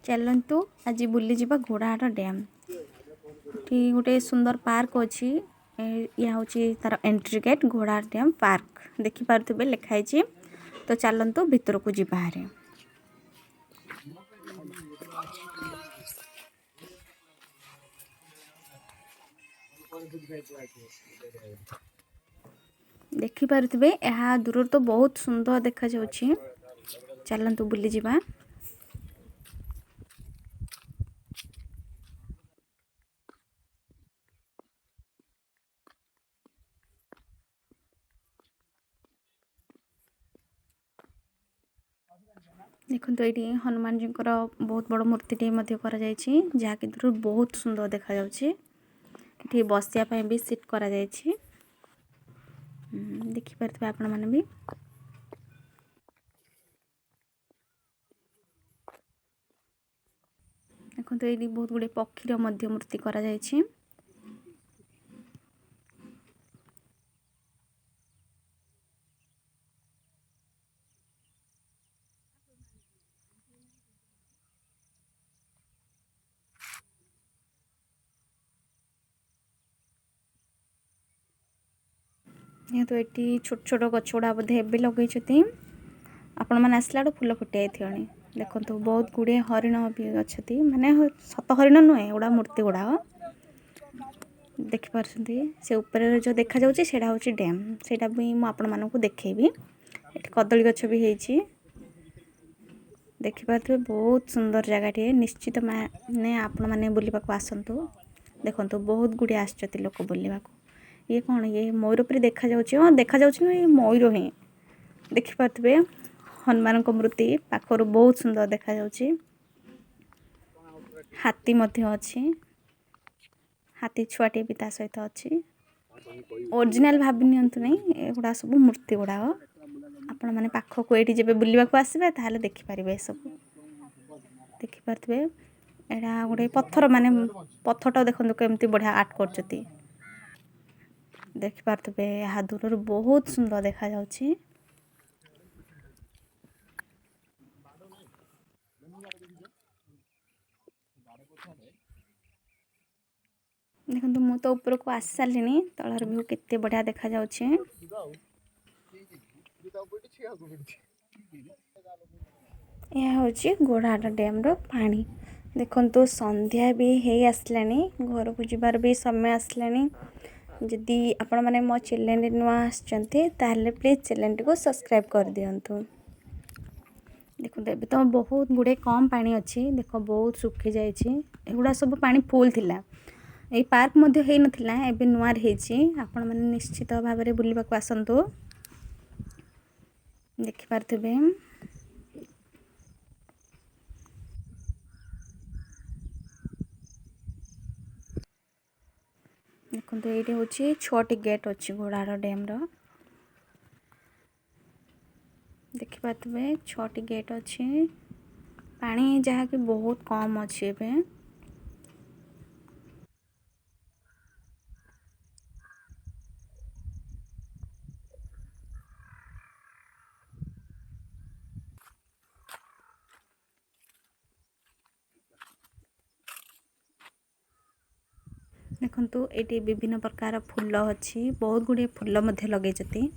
ଚାଲନ୍ତୁ ଆଜି ବୁଲିଯିବା ଘୋଡ଼ାହାଡ଼ ଡ୍ୟାମ୍। ଏଠି ଗୋଟେ ସୁନ୍ଦର ପାର୍କ ଅଛି। ଇଏ ହେଉଛି ତାର entry gate, Ghodahada dam park ଦେଖିପାରୁଥିବେ ଲେଖା ହେଇଛି। ତ ଚାଲନ୍ତୁ ଭିତରକୁ ଯିବା ହାରି। ଦେଖିପାରୁଥିବେ ଏହା ଦୂରରୁ ତ ବହୁତ ସୁନ୍ଦର ଦେଖାଯାଉଛି। ଚାଲନ୍ତୁ ବୁଲିଯିବା। ଦେଖନ୍ତୁ ଏଇଠି ହନୁମାନଜୀଙ୍କର ବହୁତ ବଡ଼ ମୂର୍ତ୍ତିଟିଏ ମଧ୍ୟ କରାଯାଇଛି, ଯାହାକି ଦୂରରୁ ବହୁତ ସୁନ୍ଦର ଦେଖାଯାଉଛି। ଏଠି ବସିବା ପାଇଁ ବି ସିଟ୍ କରାଯାଇଛି, ଦେଖିପାରୁଥିବେ ଆପଣମାନେ ବି। ଦେଖନ୍ତୁ ଏଇଠି ବହୁତ ଗୁଡ଼ିଏ ପକ୍ଷୀର ମଧ୍ୟ ମୂର୍ତ୍ତି କରାଯାଇଛି। ଯେହେତୁ ଏଠି ଛୋଟ ଛୋଟ ଗଛ ଗୁଡ଼ା ବୋଧେ ଏବେ ଲଗେଇଛନ୍ତି, ଆପଣମାନେ ଆସିଲା ବେଳକୁ ଫୁଲ ଫୁଟି ଯାଇଥିବଣି। ଦେଖନ୍ତୁ ବହୁତ ଗୁଡ଼ିଏ ହରିଣ ବି ଅଛନ୍ତି, ମାନେ ସତ ହରିଣ ନୁହେଁ, ଏଗୁଡ଼ା ମୂର୍ତ୍ତି ଗୁଡ଼ାକ ଦେଖିପାରୁଛନ୍ତି। ସେ ଉପରେ ଯେଉଁ ଦେଖାଯାଉଛି ସେଇଟା ହେଉଛି ଡ୍ୟାମ୍, ସେଇଟା ବି ମୁଁ ଆପଣମାନଙ୍କୁ ଦେଖେଇବି। ଏଠି କଦଳୀ ଗଛ ବି ହେଇଛି, ଦେଖିପାରୁଥିବେ। ବହୁତ ସୁନ୍ଦର ଜାଗାଟିଏ, ନିଶ୍ଚିତ ମାନେ ଆପଣମାନେ ବୁଲିବାକୁ ଆସନ୍ତୁ। ଦେଖନ୍ତୁ ବହୁତ ଗୁଡ଼ିଏ ଆସିଛନ୍ତି ଲୋକ ବୁଲିବାକୁ। ଇଏ କ'ଣ, ଇଏ ମୟୂର ପରି ଦେଖାଯାଉଛି? ହଁ ଦେଖାଯାଉଛି ନୁହେଁ, ଇଏ ମୟୂର ହିଁ। ଦେଖିପାରୁଥିବେ ହନୁମାନଙ୍କ ମୂର୍ତ୍ତି ପାଖରୁ ବହୁତ ସୁନ୍ଦର ଦେଖାଯାଉଛି। ହାତୀ ମଧ୍ୟ ଅଛି, ହାତୀ ଛୁଆଟିଏ ବି ତା ସହିତ ଅଛି। ଓରିଜିନାଲ୍ ଭାବି ନିଅନ୍ତୁ ନାହିଁ, ଏଗୁଡ଼ା ସବୁ ମୂର୍ତ୍ତି ଗୁଡ଼ାକ। ଆପଣମାନେ ପାଖକୁ ଏଇଠି ଯେବେ ବୁଲିବାକୁ ଆସିବେ ତାହେଲେ ଦେଖିପାରିବେ ଏସବୁ। ଦେଖିପାରୁଥିବେ ଏଇଟା ଗୋଟେ ପଥର, ମାନେ ପଥରଟା ଦେଖନ୍ତୁ କେମିତି ବଢ଼ିଆ ଆର୍ଟ କରୁଛନ୍ତି। ଦେଖିପାରୁଥିବେ ଏହା ଦୂରରୁ ବହୁତ ସୁନ୍ଦର ଦେଖାଯାଉଛି। ଦେଖନ୍ତୁ ମୁଁ ତ ଉପରକୁ ଆସି ସାରିଲିଣି, ତଳର ଭିଉ କେତେ ବଢ଼ିଆ ଦେଖାଯାଉଛି। ଏହା ହେଉଛି ଗୋଡ଼ାହାଡ଼ ଡ୍ୟାମ୍ର ପାଣି। ଦେଖନ୍ତୁ ସନ୍ଧ୍ୟା ବି ହେଇ ଆସିଲାଣି, ଘରକୁ ଯିବାର ବି ସମୟ ଆସିଲାଣି। ଯଦି ଆପଣମାନେ ମୋ ଚ୍ୟାନେଲରେ ନୂଆ ଆସିଛନ୍ତି ତାହେଲେ ପ୍ଲିଜ୍ ଚ୍ୟାନେଲଟିକୁ ସବସ୍କ୍ରାଇବ୍ କରିଦିଅନ୍ତୁ। ଦେଖନ୍ତୁ ଏବେ ତ ବହୁତ ଗୁଡ଼ିଏ କମ୍ ପାଣି ଅଛି, ଦେଖ ବହୁତ ଶୁଖିଯାଇଛି। ଏଗୁଡ଼ା ସବୁ ପାଣି ଫୁଲ୍ ଥିଲା, ଏଇ ପାର୍କ ମଧ୍ୟ ହେଇନଥିଲା, ଏବେ ନୂଆରେ ହେଇଛି। ଆପଣମାନେ ନିଶ୍ଚିତ ଭାବରେ ବୁଲିବାକୁ ଆସନ୍ତୁ। ଦେଖିପାରୁଥିବେ ଦେଖନ୍ତୁ ଏଇଠି ହେଉଛି 6ଟି ଗେଟ୍ ଅଛି ଘୋଡ଼ାହାଡ଼ ଡ୍ୟାମ୍ର। ଦେଖିପାରୁଥିବେ 6ଟି ଗେଟ୍ ଅଛି, ପାଣି ଯାହାକି ବହୁତ କମ୍ ଅଛି ଏବେ। ଦେଖନ୍ତୁ ଏଇଠି ବିଭିନ୍ନ ପ୍ରକାର ଫୁଲ ଅଛି, ବହୁତ ଗୁଡ଼ିଏ ଫୁଲ ମଧ୍ୟ ଲଗେଇଛନ୍ତି।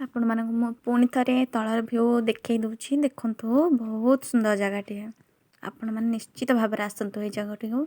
ଆପଣମାନଙ୍କୁ ମୁଁ ପୁଣି ଥରେ ତଳର ଭିଉ ଦେଖେଇ ଦେଉଛି। ଦେଖନ୍ତୁ ବହୁତ ସୁନ୍ଦର ଜାଗାଟିଏ, ଆପଣମାନେ ନିଶ୍ଚିତ ଭାବରେ ଆସନ୍ତୁ ଏଇ ଜାଗାଟିକୁ।